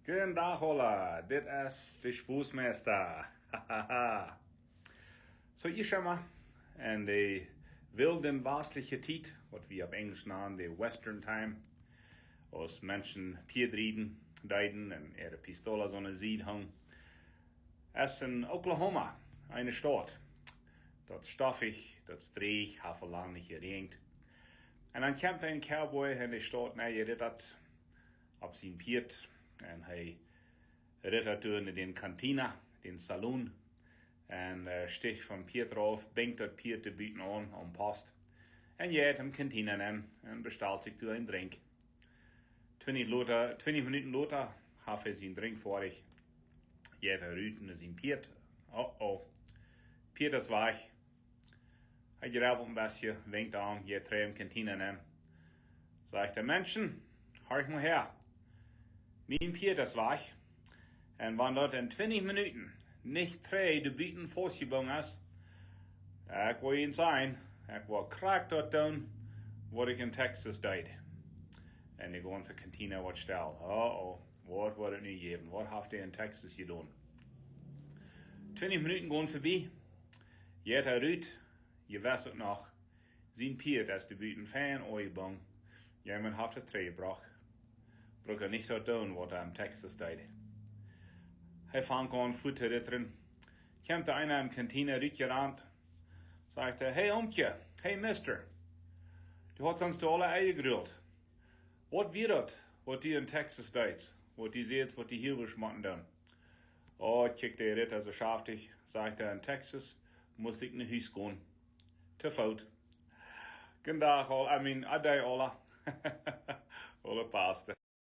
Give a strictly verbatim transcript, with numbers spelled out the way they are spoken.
Gooden Dach aula, dit es de Spoosmeista. Soo, hia sent wie en de wilde wastliche Tiet, waut wie opp Enjlisch nanen de Western Time, aus Menschen Pieed rieden deeden un äare Pistola soo aun de Sied hungen, es en Oklahoma, eene Staut. Daut es stoffich, daut es dreech, haft aul lang nich jeräajent. Un dan kjemt een Cowboy en de Staut nenn jerittat opp sien Pieet. Un hee rittat derch dän Cantina, dän Saloon. Un, äh, stijcht vom Pieet rauf, binjt daut Pieet doa buten aun, aum Post. Un jeit em Cantina nenn un bestalt sikj doa een Drink. Twintich lota, twintich Minuten lota haft hee sien Drink foadich. Jeit hee rut no sien Pieet. Oh, oh. Pieet es wajch. Hee jrabelt een bät, winjt aun, jeit trigj em Cantina nenn. Sajcht hee: "Menschen, horcht mol häa. Mien Pieet es wajch. Un wan daut en twintich Minuten nich trigj doa buten faustjebungen es, ekj woa junt sajen, ekj woa krakjt daut doonen, waut ekj en Texas deed." Un de gaunze Cantina woat stell. Oh, oh, waut woat daut nu jäwen? Waut haft hee en Texas jedonen? Twintich Minuten gonen verbie. Jeit hee rut, jie weeten uk noch, sien Pieet es doa buten fein aunjebungen. Jemaunt haft daut trigjjebrocht. Brukt hee nich daut doonen, waut hee en Texas deed. Hee fangt aun fuaz to rittren. Kjemt doa eena em Cantina rutjerant. Sajcht hee: "Hey, Omkje, hey, Mister. Du hast ons doa aula enjegrult. Waut wia daut, waut du en Texas deedst? Waut du sädst, waut du hia wurscht motten doonen?" Oh, kjikjt de Ritta soo schaftich, sajcht hee: "En Texas must ekj no Hus gonen. To Foot." Gooden Dach aul, I mean, Adai aula. Aula Pasta.